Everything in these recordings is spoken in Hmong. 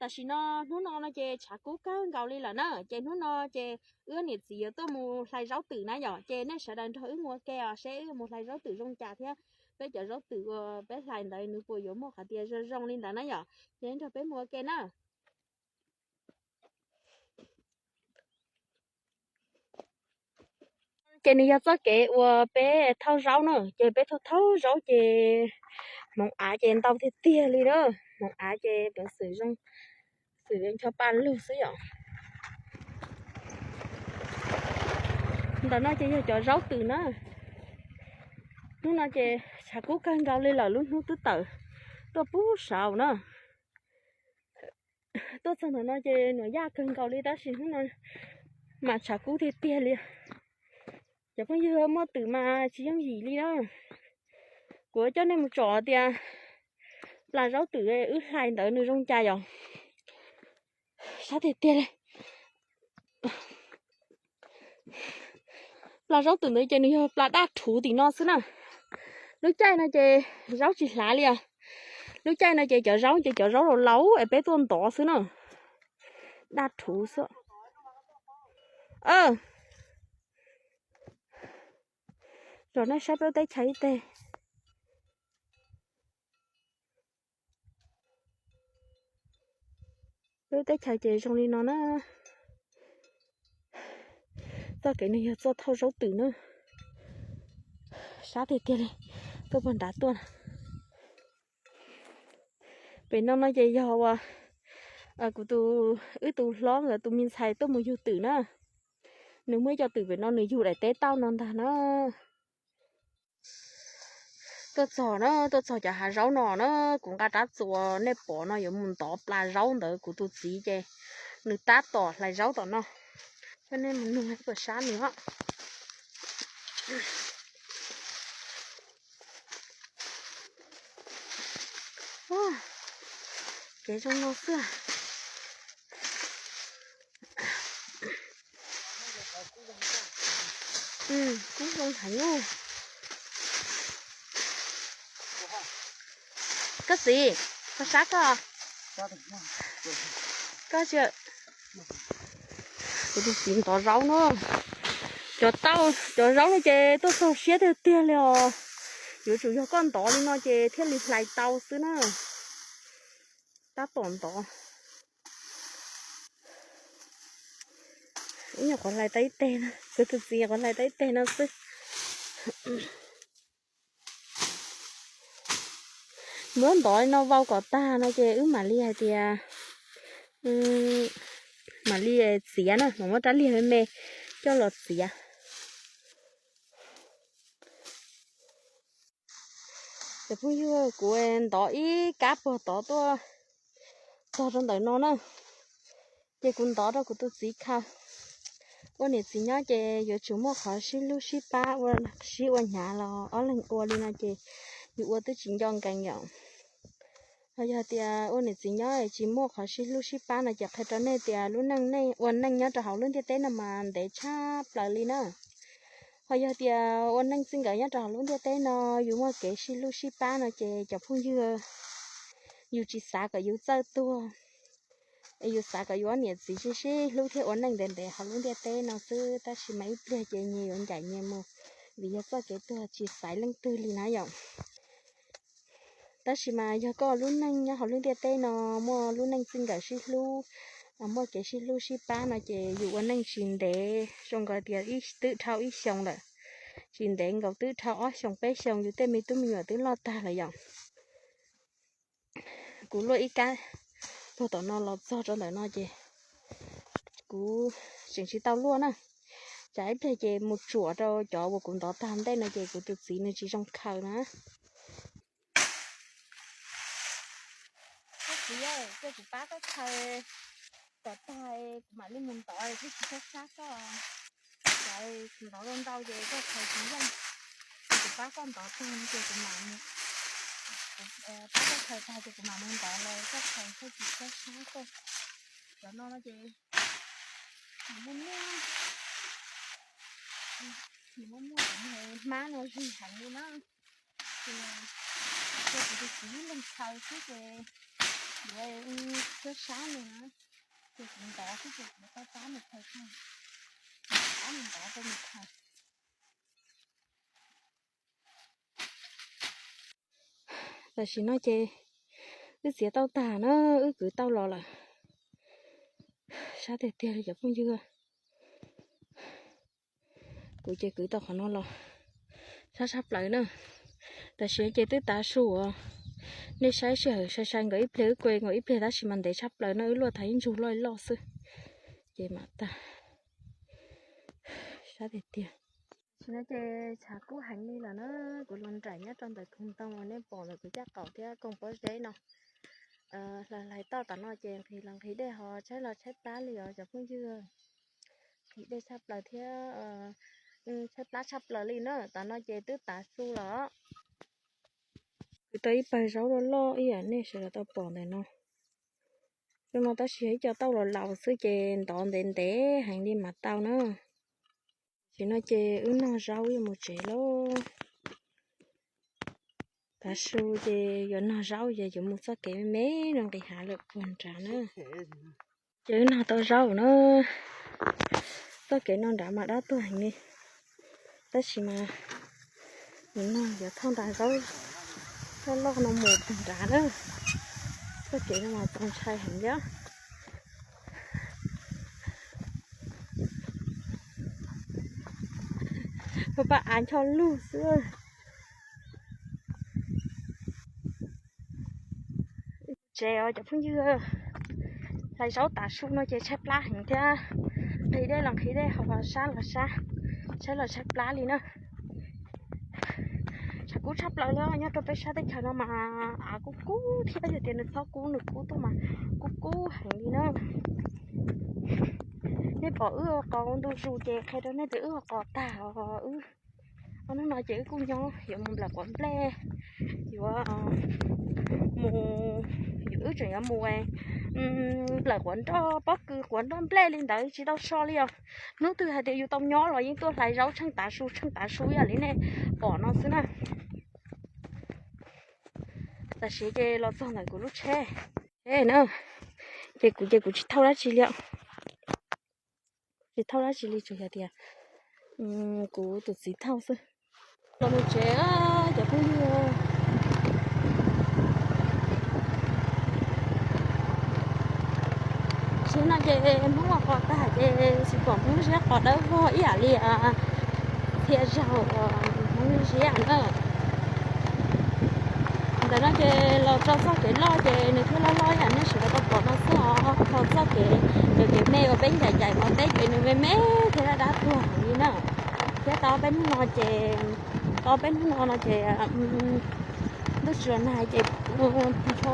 Tam sim no hnub no no ces tshav kub kawg nkaus li lawm na, ces hnub no ces wb niam txiv yuav tuaj mus hlais zaub twm na yom, ces nej sawv daws nrog wb mus ua ke os, seb wb mus hlais zaub twm zoo cas thiab peb cov zaub twm uas peb hlais ntawd nws puas yuav muaj qhov tias zoo zoo li ntawd na yom, ces nrog peb mus ua ke na. Ces nws yog txoj kev uas peb thauj zaub na, ces peb thauj thauj zaub ces hmoov av ces ntau tiag tiag li na, hmoov av ces pov xwm zoo, xwm ncho pa lug xwb yom. Ntawm no ces yog cov zaub twm na. Hnub no ces tshav kub kawg nkaus li lawm, lub hnub twb tawm tuaj pub saud na. Tuaj txog ntawm no ces nuam yaj kawg nkaus li tab sis hnub no mas tshav kub tiag tiag li. Cov phooj ywg, muaj twm mas tsis yooj yim li na. Kuv coj nej mus tsom tias plas zaub twm wb hlais ntawd nws zoo cas yom. Sab tiag tiag li. Plas zaub twm ntawd ces nws yog plas daj rhuv tim no xwb na. Lub caij no ces zaub tsis hlav li os. Lub caij no ces cov zaub ces cov zaub laus laus es peb tuaj ntov xwb na. Daj rhuv xwb. Rau nej saib peb teb chaws ib teg. Peb teb chaws ces zoo li no na. Txoj kev no yog txoj thauj zaub twm na. Sab tiag tiag li. Tuaj puag nrad tuaj. Pem no no ces yog uas kuv tus, wb tus hlob nkawd tus me ntxhais tuaj mus yug twm na. Nws muaj ib co twm pem no nws yug daim teb tauj no ntag na. Tuaj txog na, tuaj txog cov hav zaub no na, kuv nqa rab txuas nej pom no yuav mus ntov plas zaub ntawd, kuv tus txiv ces nws tab tom hlais zaub tom no. Coj nej mus nug puas sab nws os. Kev zoo no xwb. Kub zoo heev. Koj txiv, koj sab koj. Koj tsis, kuv tus txiv ntov zaub no. Cov tauj, cov zaub no ces tuaj txog siab tiag tiag li os. Yuav tsum yog koj ntov li no ces thiaj li hlais tau xwb na. Tab tom ntov. Ib nyuag qhuav hlais tau ib teg no, kuv tus txiv qhuav hlais tau ib teg no xwb. Muab ntov li no vau kom tag no ces wb mam li hais tias, mam li txiav na, mam muab rab liag me me coj los txiav. Cov phooj ywg, kuv ntov ib kab puag tod tuaj txog rau ntawm no na, ces kuv ntov rau kuv tus txiv khaws. Ua niam txiv nyob ces yuav tsum muaj qhov sib hlub sib pab ua sib ua hnyav los ob leeg ua li no ces yus ua twb tsis nco nkees yom. Ho yog tias ua niam txiv nyob tsis muaj qhov sib hlub sib pab no ces qhia rau nej tias lub neej, ua neej nyob rau hauv lub ntiaj teb no mas ntev tshaj plaws li na. Ho yog tias ua neej txij nkawm nyob rau hauv lub ntiaj teb no, yus muaj kev sib hlub sib pab no ces cov phooj ywg, yus tsis xav kom yus txawj tuag, es yus xav kom yus ob niam txiv sib sib hlub thiab ua neej ntev ntev hauv lub ntiaj teb no xwb, tab sis mas ib pliag ces nyias yuav ncaim nyias mus, vim yog txoj kev tuag tsis xaiv leej twg li na yom. Tab sis mas yog koj lub neej nyob hauv lub ntiaj teb no muaj lub neej txij nkawm sib hlub, muaj kev sib hlub sib pab no ces yus ua neej tsis ntev, zoo nkaus tias twb dhau ib xyoo lawm, tsis ntev nkaus twb dhau ob xyoos peb xyoos yus tej me tub me nyuam twb loj tag lawm yom. Kuv luaj ib kab puag tom no los txog rau ntawm no ces kuv tseem tsis tau luaj na. Tsam ib pliag ces mus tsuam rau cov uas kuv ntov tag ntej no ces kuv tus txiv nws tsis zoo khaws na. Koj txiv, cia kuv pab koj khaws kom tag, kuv mam li mus ntov thiaj tsis sab sab koj. Kuv ntov ntau ntau ces koj khaws tsis yeej. Ces kuv pab koj ntov tag ces kuv mam, pab koj khaws tag ces kuv mam mus ntov los koj khaws thiaj tsis sab sab koj. Cov no no ces nws muaj muaj, nws muaj muaj cov hmab no zig heev li na. Ces cia kuv tus txiv ib leeg khaws xwb ces yuav sab sab. Ntov xwb ces kuv tau pab mus khaws, pab mus ntov rau mus khaws. Tam sim no ces wb txiav tau tag na, wb kwv tau los lawm. Sab tiag tiag li cov phooj ywg. Kuv ces kwv tau qhov no los sab tshaj plaws na. Tam sim no ces twb tav su os. Nej saib sij hawm sai sai nkaus ib pliag, wb kua nkaus ib pliag tab sis mas ntev tshaj plaws no, wb luaj thav ib ntsug loj loj xwb. Ces mam tag. Sab tiag tiag. Tam sim no ces tshav kub heev li lawm na, kuv los nraim nyob rau ntawm koog ntoo uas nej pom ntawm kuv caj qaum thiab koog pob zeb no. Hlais hlais toj tom no ces nqhis los nqhis dej ho tshaib los tshaib plab li os cov phooj ywg. Nqhis dej tshaj plaws thiab tshaib plab tshaj plaws li na, tom no ces twb tav su los. Kwv tau ib pawg zaub loj loj ib yam nej sawv daws tau pom ntawm no. Zoo no tab sis ib co tauj los laus xwb ces ntov ntev ntev heev li mas tau na. Tam sim no ces wb nog zaub yuav mus tsev lauj. Tav su ces yuav nog zaub ces yuav mus txoj kev me me no nqis hav lawm puag nrad na. Ces wb nog tau zaub na. Txoj kev no nrad mas dab tuag heev li. Tab sis mas nim no yuav thauj nra zaub loj loj no mus puag nrad na. Txoj kev no mas txaus ntshai heev li. Pab av ncho lug xwb. Tsev os cov phooj ywg, hlais zaub tav su no ces tshaib plab heev thiab. Nqhis dej los nqhis dej, haus los sab los sab, tshaib los tshaib plab li na. Tshav kub tshaj plaws li, nyob rau peb sab teb chaws no mas av kub kub thiab, yog tias nws txhob kub nws kub tuaj mas kub kub heev li na. Nej pom wb qos ntu zus ces qhia rau nej tias wb qos tag os wb. Ob hnub no ces wb kuj nyob yuav mus nplawm quav nplej, yuav mus, wb tseem yuav mus nplawm quav nroj pob kws quav nroj nplej li ntawd tsis tau so li os. Hnub twg hais tias yus tau nyob los yeej tuaj hlais zaub tsheej tav su tsheej tav su ib yam li nej pom no xwb na. Tam sim ces los txog ntawm kuv lub tsheb na, ces kuv ces kuv tsis thauj dab tsi li. Tsis thauj dab tsi li tsuas yog tias kuv tus txiv thauj xwb. Los mus tsev cov phooj ywg. Tsis no ces Hmoob ua qos tag ces tsis pom Hmoob ziab qos dawb vog ib yam li txhia zaug uas Hmoob ziab na. Ntawm no ces los rau txoj kev loj ces nws thiaj loj loj ib yam nej sawv daws tau pom no xwb os. Ho txoj kev, kev me uas peb ncaim ncaim mov teb ces nws me me thiab dab dab tuag heev li na. Thiab tau peb hnub no ces, tau peb hnub no no ces ntuj tsis los nag ces ncho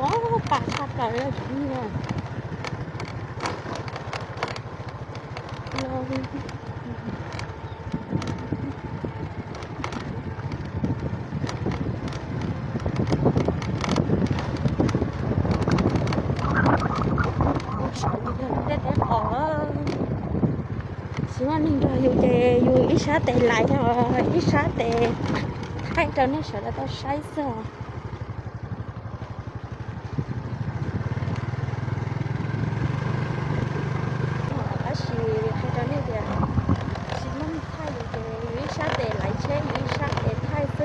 pa tshaj plaws li. Tej teb qos, tsis muaj neeg nrog yus ces yus ib sab tes lais, ib sab tes thaij rau nej sawv daws tau saib xwb. Tab sis qhia rau nej tias tsis muaj neeg thaij yus ces yus ib sab tes laiv tsheb, yus ib sab tes thaij xwb.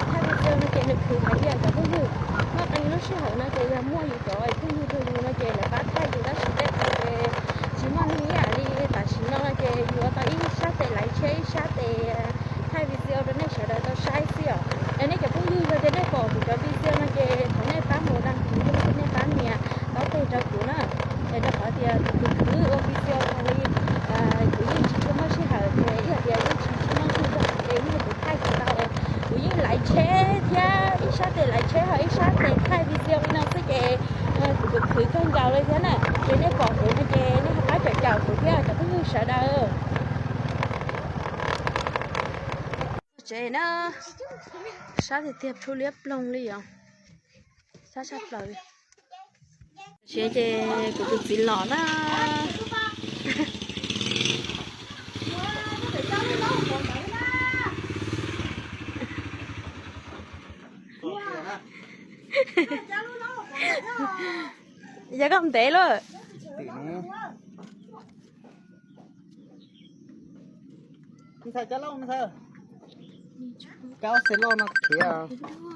Thaij video no ces nws khwv heev li cov phooj ywg. Muaj qee lub sij hawm no ces yog muaj yus cov phooj ywg nrog yus no ces lawv pab thaij yus, tab sis tej thaum ces tsis muaj neeg ib yam li tam sim no no ces yus tau ib sab tes laiv tsheb, ib sab tes thaij video rau nej sawv daws tau saib xwb os. Es nej cov phooj ywg, yog tias nej pom kuv cov video no ces thov nej pab mus dag kuv thiab nej pab nias taub teg rau kuv na. Es rau qhov tias kuv khwv khwv ua video li, kuv yeej tsis tshua muaj sij hawm ces ib yam tias yeej tsis tshua muaj neeg rau kuv ces yeej kuv thaij tsis tau. Kuv yeej laiv tsheb thiab ib sab tes laiv tsheb ho ib sab tes thaij video li no xwb ces kuv khwv khwv kawg nkaus li thiab na. Ces nej pom kuv no ces nej ho pab caum caum kuv thiab cov phooj ywg sawv daws. Tsev na, sab tiag tiag, plhu liab ploog li os. Sab tshaj plaws li. Tsev ces kuv tus txiv los na. Yog koj ntev lawm. tim no. Ntxhais, cov lauj, ntxhais, kab xes lauj no khiav.